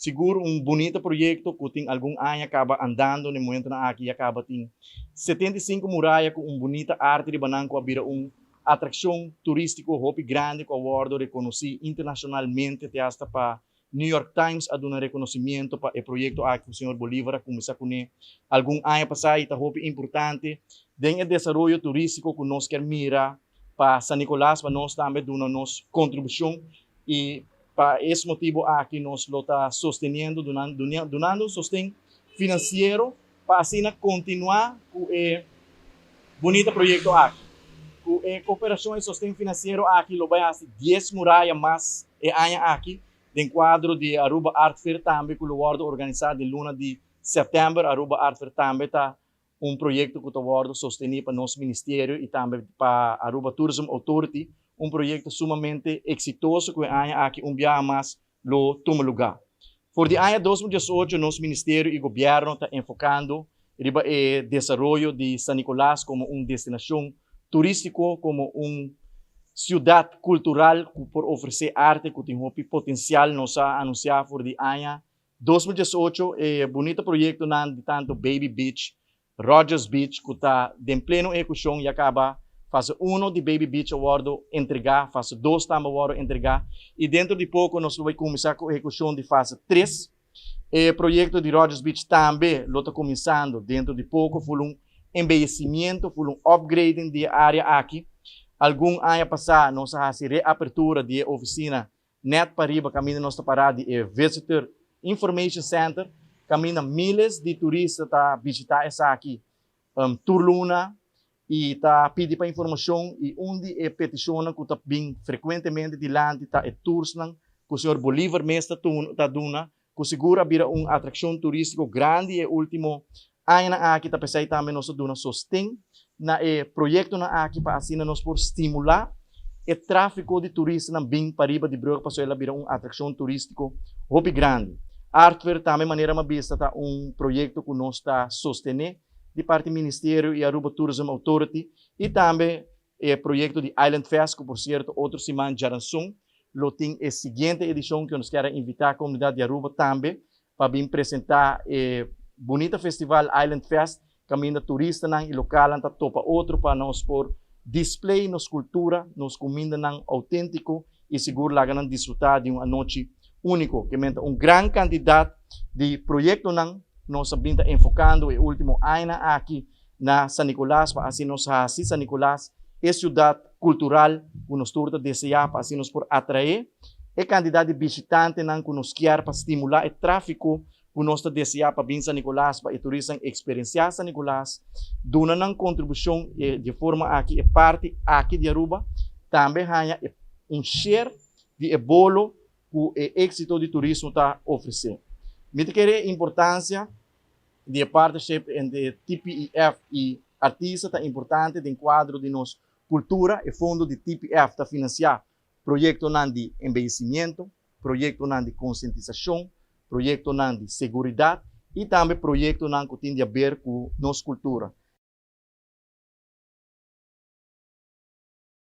Sigur un bunita proyecto cu tin algun aña caba andando. Na momento aki ya caba tin 75 muraya cu un bunita arte riba nan cu a bira un atraccion turistico hopi grandi cu a wordo reconoci internacionalmente, te hasta pa New York Times a duna reconocimento pa e proyecto aki cu señor Bolivar a cuminsa cune algun aña pasa y ta hopi importante den e desaroyo turistico cu nos kier mira pa San Nicolas, pa nos tambe duna nos contribucion y pa e motibo aki nos lo ta sosteniendo, dunando un sosten financiero pa asina continua cu e bunita proyecto aki. Cu e cooperacion y sosten financiero aki lo bay haci 10 muraya mas e aña aki den cuadro di Aruba Art Fair tambe cu lo wordo organisa den luna di september. Aruba Art Fair tambe ta un proyecto cu ta wordo sosteni pa nos ministerio y tambe pa Aruba Tourism Authority, un proyecto sumamente exitoso cu e aña aki un biaha mas lo tuma lugar. For di aña 2018 nos ministerio y gobierno ta enfocando riba e desaroyo di San Nicolas como un destinacion turistico, como un ciudad cultural cu por ofrece arte cu tin hopi potencial. Nos a anuncia for di aña 2018 e bunita proyecto nan di tanto Baby Beach, Rogers Beach, cu ta den pleno ehecucion. Ya caba fase 1 di Baby Beach a wordo entrega, fase 2 tambe a wordo entrega y dentro di poco nos lo bay cuminsa cu ehecucion di fase 3. E proyecto di Rogers Beach tambe lo ta cuminsando dentro di poco, full un embeyecimento, full un upgrading di area aki. Algun aña pasa nos a haci reapertura di oficina net pariba caminda nos ta para di e Visitor Information Center, caminda miles di turista ta bishita esaki tur luna y ta pidi pa informacion, y un di e peticion cu ta bin frecuentemente dilanti ta e tours nan cu señor Bolivar mes ta duna, cu sigur a bira un atraccion turistico grandi e ultimo aña aki. Ta p'esey tambe nos duna sosten na e proyecto nan aki pa asina nos por stimula e trafico di turista nan bin pariba di brug, pasobra el a bira un atraccion turistico hopi grandi. Art Fair tambe, manera m'a bisa, ta un proyecto cu nos ta sostene di parti Ministerio y Aruba Tourism Authority y tambe e proyecto di Island Fest, cu por cierto otro siman diaranson lo tin e siguiente edicion, cu nos kier invita e comunidad di Aruba tambe pa bin presenta e bunita festival Island Fest, caminda turista nan y local ta topa otro pa nos por display nos cultura, nos cuminda nan autentico y sigur laga nan disfruta di un anochi unico. Kiermen un gran cantidad di proyecto nan nos a bin ta enfocando e ultimo aña aki na San Nicolas pa asina nos haci San Nicolas e ciudad cultural cu nos tur ta desea, pa asina nos por atrae e cantidad di bishitante nan cu nos kier, pa stimula e trafico cu nos ta desea pa bin San Nicolas, pa e turista experiencia San Nicolas, duna nan contribucion di forma aki e parti aki di Aruba tambe haya un share di e bolo cu e exito di turismo ta ofrece. Mi ta kere importancia di e partnership entre TPEF y artista ta importante den cuadro di nos cultura. E fondo di TPF ta financia proyecto di embeyecimento, proyecto di concientisacion, proyecto di seguridad y tambe proyecto cu tin di haber cu nos cultura.